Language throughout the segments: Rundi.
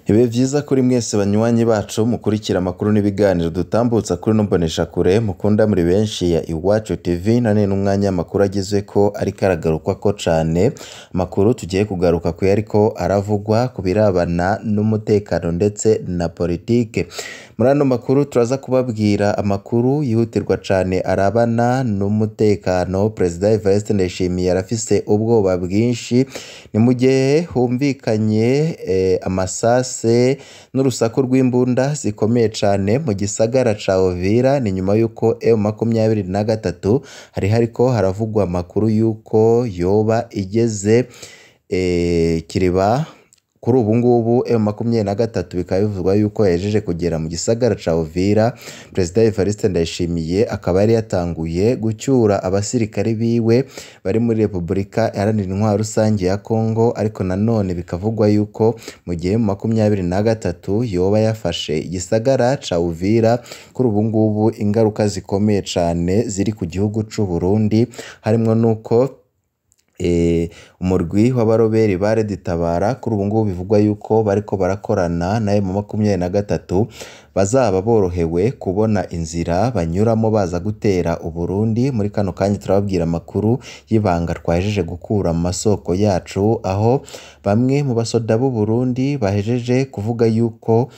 Ibihe vyiza kuri mwese banywanyi bacu mukurikira amakuru n'ibiganiro dutambutsa kuri ino mboneshakure mukunda muri benshi ya Iwacu TV. None n'umwanya amakuru agezweko ariko aragarukwako cane, amakuru tugiye kugaruka kuyariko aravugwa ku birabana n'umutekano ndetse na politike. Muri ano makuru turaza kubabwira amakuru yihutirwa cane arabana n'umutekano. Perezida Evariste Ndayishimiye arafise ubwoba bwinshi, ni mu gihe humvikanye amasase n'urusaku rw'imbunda zikomeye cane mu gisagara ca Uvira. Ni nyuma y'uko M23 hari hariko haravugwa amakuru y'uko yoba igeze Kiriba. Kuri ubu ngubu M23 bikaba bivugwa yuko yahejeje kugera mu gisagara ca Uvira. Perezida Evariste Ndayishimiye akaba yari yatanguye gucyura abasirikare biwe bari muri Repubulika Iharanira Intwaro Rusange ya Kongo, ariko nanone bikavugwa yuko mu gihe M23 yoba yafashe igisagara ca Uvira, kuri ubu ngubu ingaruka zikomeye cane ziri ku gihugu c'u Burundi, harimwo nuko umurwi w'abaroberi ba Red-Tabara kuri ubu ngubu bivugwa yuko bariko barakorana na M23 bazaba borohewe kubona inzira banyuramo baza gutera Uburundi. Muri kano kanya turababwira amakuru y'ibanga twahejeje gukura mu masoko yacu, aho bamwe mu basoda b'u Burundi bahejeje kuvuga yuko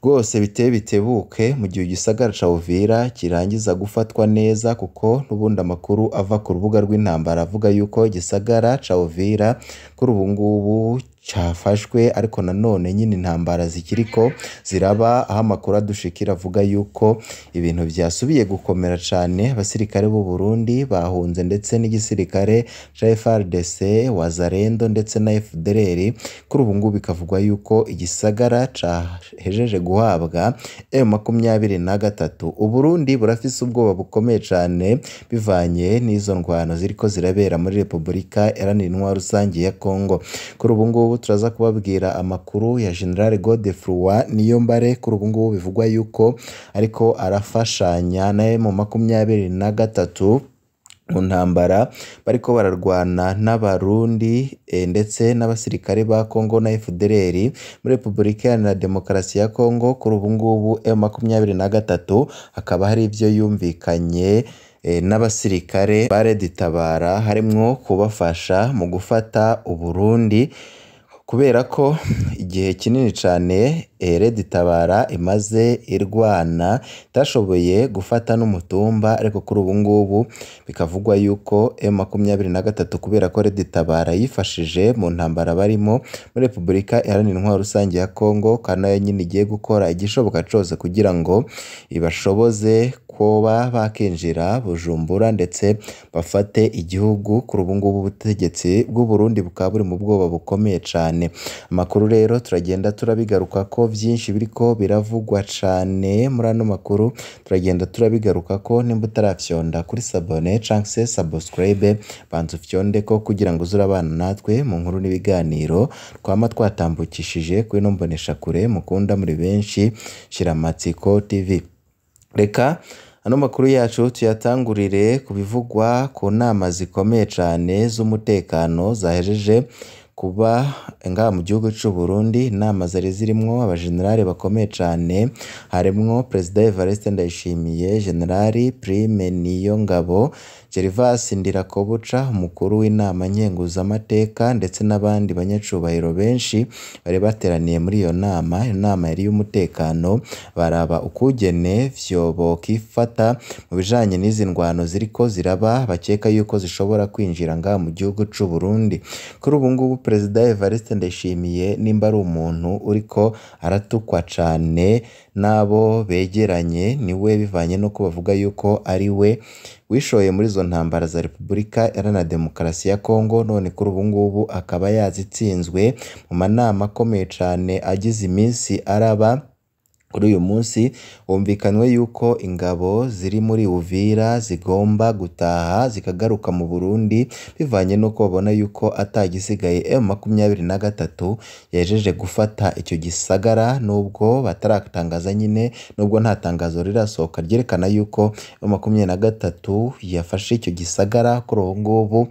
rwose biteye bitebuke mu gihe igisagara ca Uvira kirangiza gufatwa neza, kuko n'ubundi amakuru ava ku rubuga rw'intambara avuga yuko igisagara ca Uvira kuri ubu ngubu cafashwe, ariko nanone nyine intambara zikiriko ziraba, aho amakuru adushikira avuga yuko ibintu vyasubiye gukomera cane. Abasirikare b'u Burundi bahunze ndetse n'igisirikare ca FARDC, Wazalendo ndetse na FDLR. Kuri ubu ngubu bikavugwa yuko igisagara cahejeje guhabwa M23. Uburundi burafise ubwoba bukomeye cane bivanye n'izo ndwano ziriko zirabera muri Repubulika Iharanira Intwaro Rusange ya Kongo. Kuri ubu ngubu turaza kubabwira amakuru ya General Godefroid Niyombare, kuri ubu ngubu bivugwa yuko ariko arafashanya na M23 mu ntambara bariko bararwana n'Abarundi ndetse n'abasirikare ba Kongo na FDLR muri Repubulika Iharanira Demokarasi ya Kongo. Kuri ubu ngubu M23 hakaba hari ivyo yumvikanye n'abasirikare ba Red-Tabara, harimwo kubafasha mu gufata Uburundi, kubera ko igihe kinini cane Red-Tabara imaze irwana itashoboye gufata n'umutumba, ariko kuri ubu ngubu bikavugwa yuko M23 kubera ko Red-Tabara yifashije mu ntambara barimo muri Repubulika Iharanira Intwaro Rusange ya Kongo, kandi nayo nyine igiye gukora igishoboka cose kugira ngo ibashoboze kuba bakinjira Bujumbura ndetse bafate igihugu. Kuri ubu ngubu ubutegetsi bw'u Burundi bukaba buri mu bwoba bukomeye cane. Amakuru rero turagenda turabigaruka ko vyinshi biriko biravugwa cane muri ano makuru, turagenda turabigaruka ko. Nimba utaravyonda kuri sabone canke se subscribe, banza ufyondeko kugira ngo uze urabana natwe mu nkuru n'ibiganiro twama twatambukishije kuri ino mboneshakure mukunda muri benshi Shiramatsiko TV. Reka ano makuru yacu tuyatangurire ku bivugwa ku nama zikomeye cane z'umutekano zahejeje kuba ngaha mu gihugu c'u Burundi. Inama zari zirimwo abajenerali bakomeye cane, harimwo Perezida Evariste Ndayishimiye, Generali Prime Niyongabo, Gervas Ndirakobuca, umukuru w'inama nkenguzamateka, ndetse n'abandi banyacubahiro benshi bari bateraniye muri iyo nama. Iyo nama yari iy'umutekano, baraba ukugene vyo bokifata mu bijanye n'izi ndwano ziriko ziraba, bakeka yuko zishobora kwinjira ngaha mu gihugu c'u Burundi. Kuri ubu ngubu Perezida Evariste Ndayishimiye nimba ari umuntu uriko aratukwa cane n'abo begeranye niwe, bivanye nuko bavuga yuko ari we wishoye muri izo ntambara za Repubulika Iharanira Demokarasi ya Kongo, none kuri ubu ngubu akaba yazitsinzwe mu manama akomeye cane agize iminsi araba. Kuri uyu munsi humvikanywe yuko ingabo ziri muri Uvira zigomba gutaha zikagaruka mu Burundi, bivanye nuko babona yuko atagisigaye M23 yahejeje gufata icyo gisagara, nubwo bataratangaza nyine, nubwo nta tangazo rirasohoka ryerekana yuko M23 yafashe icyo gisagara. Kuri ubu ngubu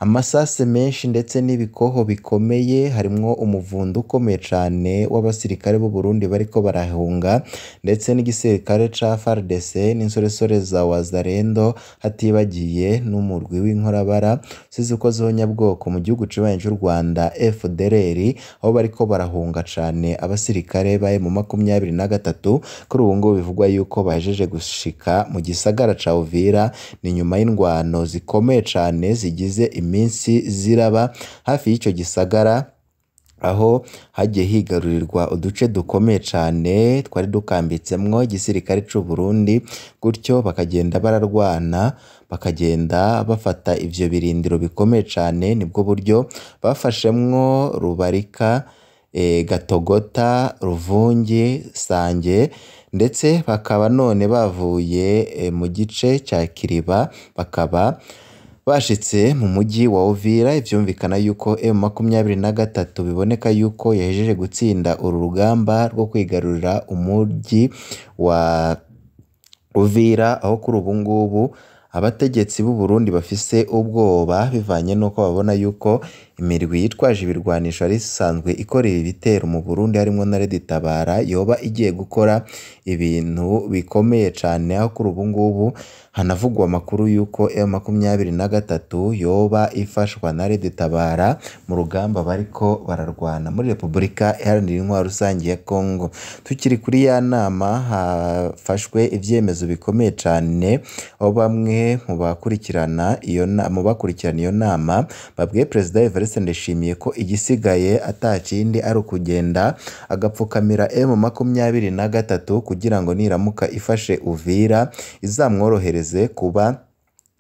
amasase menshi ndetse n'ibikoho bikomeye, harimwo umuvundo ukomeye cane w'abasirikare b'u Burundi bariko barahunga ndetse n'igisirikare ca FARDC n'insoresore za Wazalendo, hatibagiye n'umurwi w'inkorabara usize ukoze nyabwoko mu gihugu cibanyi c'u Rwanda FDLR, aho bariko barahunga cane abasirikare ba M23. Kuri ubu ngubu bivugwa yuko bahejeje gushika mu gisagara ca Uvira, ni nyuma y'indwano zikomeye cane zigize iminsi ziraba hafi y'ico gisagara, aho hagiye higarurirwa uduce dukomeye cane twari dukambitsemwo igisirikare c'u Burundi, gutyo bakagenda bararwana bakagenda bafata ivyo birindiro bikomeye cane. Nibwo buryo bafashemwo Rubarika, Gatogota, Ruvungi, Sange, ndetse bakaba none bavuye mu gice ca Kiriba, bakaba bashitse mu mujyi wa Uvira. Ivyumvikana yuko M23 biboneka yuko yahejeje gutsinda uru rugamba rwo kwigarurira umujyi wa Uvira, aho kuri ubu ngubu abategetsi b'u Burundi bafise ubwoba bivanye n'uko babona yuko imirwi yitwaje ibirwanisho yari isanzwe ikorera ibitero mu Burundi harimwo na Red Tabara yoba igiye gukora ibintu bikomeye cane, aho kuri ubu ngubu hanavugwa amakuru yuko M23 yoba ifashwa na Red Tabara mu rugamba bariko bararwana muri Repubulika Iharanira Intwaro Rusangi ya Congo. Tukiri kuri ya nama hafashwe ivyemezo bikomeye cane, aho bamwe mu bakurikirana iyo nama babwiye Perezida Evariste Ndayishimiye ko igisigaye atakindi ari ukugenda agapfukamira M23 kugira ngo niramuka ifashe Uvira izamworohereze kuba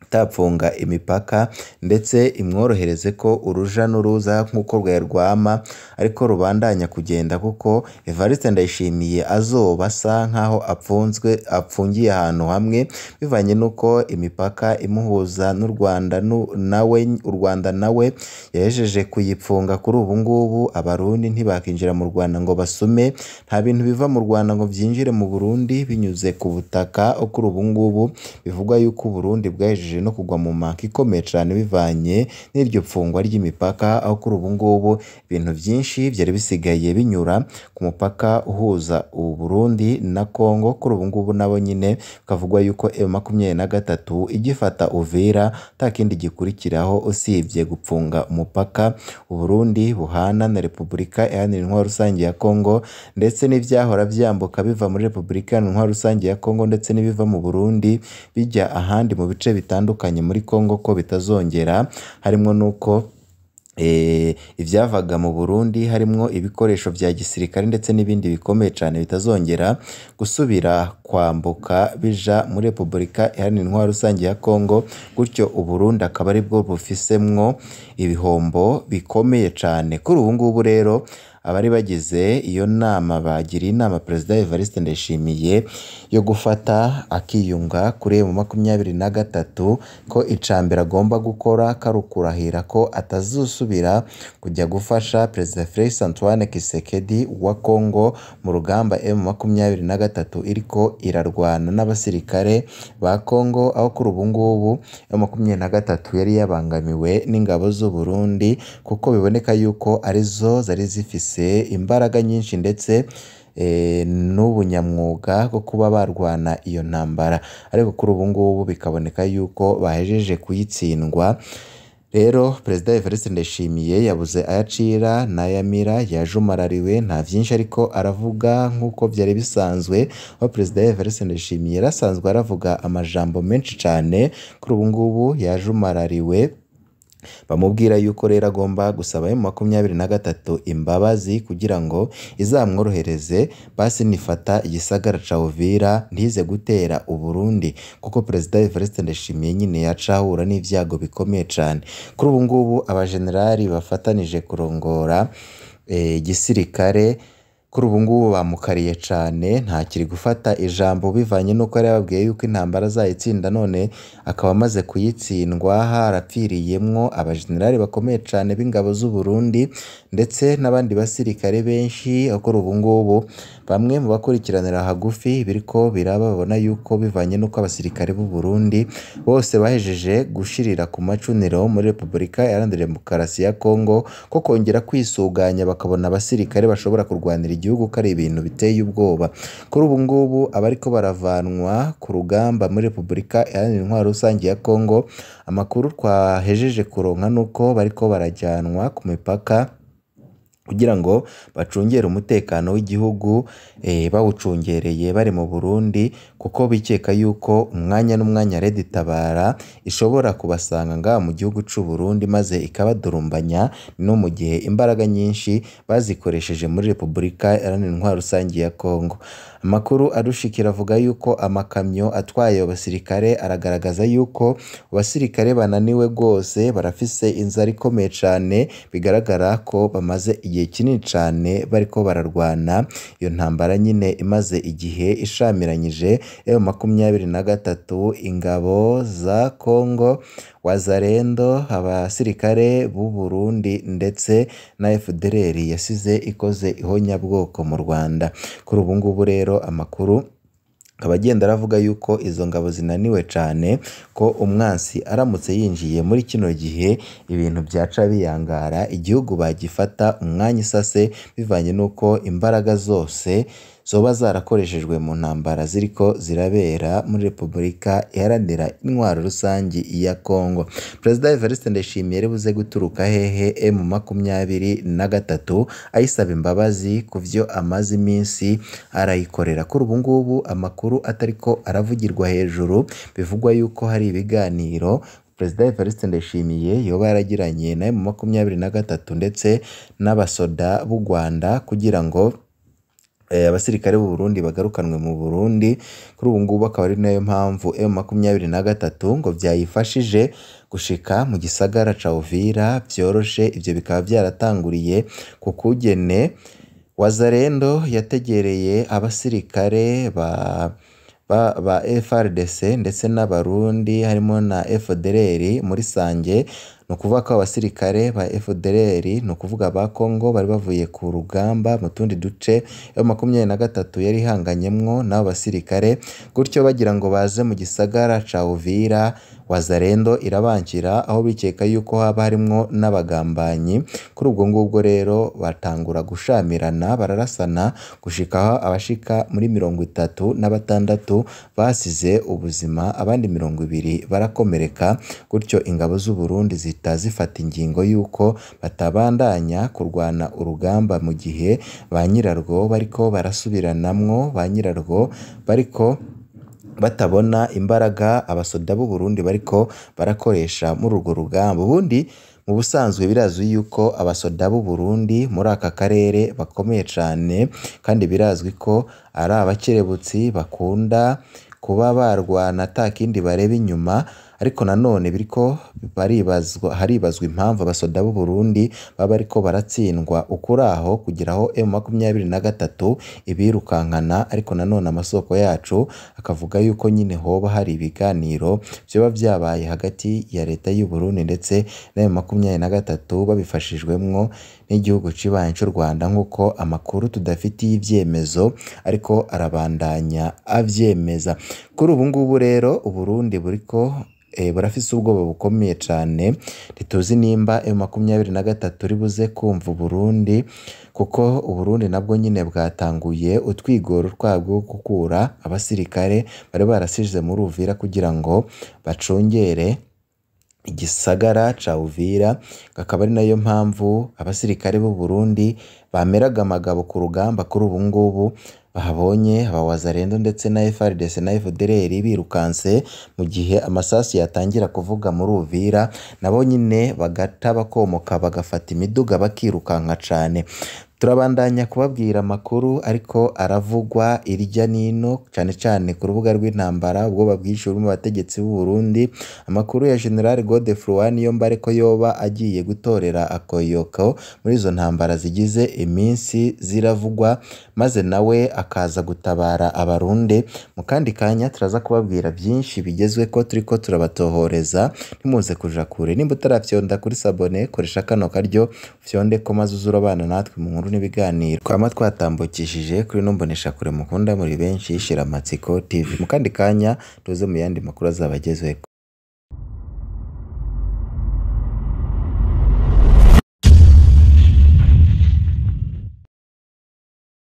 itapfunga imipaka, ndetse imworohereze ko uruja n'uruza nk'uko rwari rwama ariko rubandanya kugenda, kuko Evariste Ndayishimiye azoba asa nkaho apfunzwe apfungiye ahantu hamwe bivanye n'uko imipaka imuhuza n'u Rwanda nawe u Rwanda nawe yahejeje kuyipfunga. Kuri ubu ngubu Abarundi ntibakinjira mu Rwanda ngo basume, nta bintu biva mu Rwanda ngo vyinjire mu Burundi binyuze ku butaka. Kuri ubu ngubu bivugwa yuko Burundi bwahejeje no kugwa mu maka ikomeye cane bivanye n'iryo pfungwa ry'imipaka, aho kuri ubu ngubu ibintu vyinshi vyari bisigaye binyura ku mupaka uhuza u Burundi na Congo. Kuri ubu ngubu nabo nyine bikavugwa yuko M23 igifata Uvira ata kindi gikurikiraho usibye gupfunga umupaka u Burundi buhana na Repubulika Iharanira Intwaro Rusangi ya Congo, ndetse n'ivyahora vyambuka biva muri Repubulika Iharanira Intwaro Rusangi ya Congo ndetse n'ibiva mu Burundi bijya ahandi mu bice bitandukanye muri Congo ko bitazongera, harimwo nuko ivyavaga mu Burundi harimwo ibikoresho vya gisirikare ndetse n'ibindi bikomeye cane bitazongera gusubira kwambuka bija muri Repubulika Iharanira Intwaro Rusangi ya Congo, gutyo u Burundi akaba aribwo bufisemwo ibihombo bikomeye cane. Kuri ubu ngubu rero abari bagize iyo nama bagiriye inama Perezida Evariste Ndayishimiye yo gufata akiyunga kuri M23, ko icambere agomba gukora kari ukurahira ko atazosubira kujya gufasha Perezida Felix Antoine Tshisekedi wa Congo mu rugamba M23 iriko irarwana n'abasirikare ba Congo, aho kuri ubu ngubu M23 yari yabangamiwe n'ingabo z'u Burundi, kuko biboneka yuko arizo zari zifise imbaraga nyinshi ndetse n'ubunyamwuga bwo kuba barwana iyo ntambara, ariko kuri ubu ngubu bikaboneka yuko bahejeje kuyitsindwa. Rero Perezida Evariste Ndayishimiye yabuze ayacira n'ayamira, yajumarariwe nta vyinshi ariko aravuga nk'uko vyari bisanzwe, aho Perezida Evariste Ndayishimiye yarasanzwe aravuga amajambo menshi cane, kuri ubu ngubu yajumarariwe bamubwira yuko rero agomba gusaba M23 imbabazi kugira ngo izamworohereze basi nifata igisagara ca Uvira ntize gutera u Burundi, kuko Perezida Evariste Ndayishimiye nyine yacahura n'ivyago bikomeye cane. Kuri ubu ngubu abajenerali bafatanije kurongora igisirikare kuri ubu ngubu bamukariye cane, ntakiri gufata ijambo bivanye n'uko yari yababwiye yuko intambara azayitsinda, none akaba amaze kuyitsindwa harapfiriyemwo abajenerali bakomeye cane b'ingabo z'u Burundi ndetse n'abandi basirikare benshi. Kuri ubu ngubu Bamwe mu bakurikiranira hagufi biriko biraba babona yuko bivanye n'uko abasirikare b'u Burundi bose bahejeje gushirira ku macuniro muri Repubulika Iharanira Demokarasi ya Kongo, ko kongera kwisuganya bakabona abasirikare bashobora kurwanira igihugu ko ari ibintu biteye ubwoba. Kuri ubu ngubu abariko baravanwa ku rugamba muri Repubulika Iharanira Intwaro Rusangi ya Kongo, amakuru twahejeje kuronka nuko bariko barajyanwa ku mipaka kugira ngo bacungere umutekano w'igihugu, bawucungereye bari mu Burundi, kuko bikeka yuko umwanya n'umwanya Red Tabara ishobora kubasanga ngaha mu gihugu c'u Burundi maze ikabadurumbanya, no mu gihe imbaraga nyinshi bazikoresheje muri Repubulika Iharanira Intwaro Rusangi ya Kongo. Amakuru adushikira avuga yuko amakamyo atwaye abo basirikare aragaragaza yuko abasirikare bananiwe rwose, barafise inzara ikomeye cane, bigaragara ko bamaze igihe kinini cane bariko bararwana. Iyo ntambara nyine imaze igihe ishamiranyije M23, ingabo za Kongo, Wazalendo, abasirikare b'u Burundi ndetse na FDLR yasize ikoze ihonyabwoko mu Rwanda. Kuri ubu ngubu rero amakuru akaba agenda aravuga yuko izo ngabo zinaniwe cane, ko umwansi aramutse yinjiye muri kino gihe ibintu byaca biyangara, igihugu bagifata umwanya isase, bivanye n'uko imbaraga zose zoba zarakoreshejwe mu ntambara ziriko zirabera muri Repubulika Iharanira Intwaro Rusangi ya Kongo. Perezida Evariste Ndayishimiye yaribuze guturuka hehe M23 ayisaba imbabazi ku vyo amaze iminsi arayikorera. Kuri ubu ngubu amakuru atariko aravugirwa hejuru, bivugwa yuko hari ibiganiro Perezida Evariste Ndayishimiye yoba yaragiranye na M23 ndetse n'abasoda b'u Rwanda kugira ngo abasirikare b'u Burundi bagarukanwe mu Burundi. Kuri ubu ngubu akaba ari nayo mpamvu M23 ngo vyayifashije gushika mu gisagara ca Uvira vyoroshe. Ivyo bikaba vyaratanguriye ku kugene Wazalendo yategereye abasirikare ba FARDC ndetse n'abarundi harimo na FDLR muri Sange. Ni ukuvuga ko abasirikare ba FDLR, ni ukuvuga ba Kongo, bari bavuye ku rugamba mu tundi duce M23 yari ihanganyemwo n'abo basirikare, gutyo bagira ngo baze mu gisagara ca Uvira, Wazalendo irabankira, aho bikeka yuko haba harimwo n'abagambanyi. Kuri ubwo ngubwo rero batangura gushamirana, bararasana gushika aho abashika muri 36 basize ubuzima, abandi 20 barakomereka. Gutyo ingabo z'u Burundi zihita zifata ingingo yuko batabandanya kurwana urugamba mu gihe ba nyirarwo bariko barasubiranamwo, ba nyirarwo bariko batabona imbaraga abasoda b'u Burundi bariko barakoresha muri urwo rugamba. Ubundi mu busanzwe birazwi yuko abasoda b'u Burundi muri aka karere bakomeye cane, kandi birazwi ko ari abakerebutsi bakunda kuba barwana ata kindi bareba inyuma. Ariko nanone biriko haribazwa impamvu abasoda b'u Burundi baba bariko baratsindwa ukuraho kugira aho M23 ibirukankana. Ariko nanone amasoko yacu akavuga yuko nyine hoba hari ibiganiro vyoba vyabaye hagati ya leta y'u Burundi ndetse na M23 babifashijwemwo n'igihugu cibanyi c'u Rwanda, nk'uko amakuru tudafitiye ivyemezo ariko arabandanya avyemeza. Kuri ubu ngubu rero Uburundi buriko burafise ubwoba bukomeye cane, ntituzi nimba M23 ribuze kumva Uburundi, kuko Uburundi nabwo nyine bwatanguye utwigoro twabwo gukura abasirikare bari barasize muri Uvira kugira ngo bacungere igisagara ca Uvira. Akaba ari nayo mpamvu abasirikare b'u Burundi bameraga amagabo ku rugamba kuri ubu ngubu bahabonye aba Wazalendo ndetse na FARDC na FDLR birukanse mu gihe amasasu yatangira kuvuga muri Uvira, nabo nyine bagata bakomoka bagafata imiduga bakirukanka cane. Turabandanya kubabwira amakuru ariko aravugwa irya nino, cane cane ku rubuga rw'intambara, ubwoba bwinshi buri mu bategetsi b'u Burundi. Amakuru ya General Godefroid Niyombare ko yoba agiye gutorera akoyoko muri izo ntambara zigize iminsi ziravugwa, maze nawe akaza gutabara abarundi. Mu kandi kanya turaza kubabwira byinshi bigezweko turiko turabatohoreza, ntimuze kuja kure. Nimba utaravyonda kuri sabone, koresha kano karyo ufyondeko maze uze urabana natwe mu nkuru n'ibiganiro twama twatambukishije kuri ino mboneshakure mukunda muri benshi Shiramatsiko TV. Mu kandi kanya tuze mu yandi makuru azaba agezweko.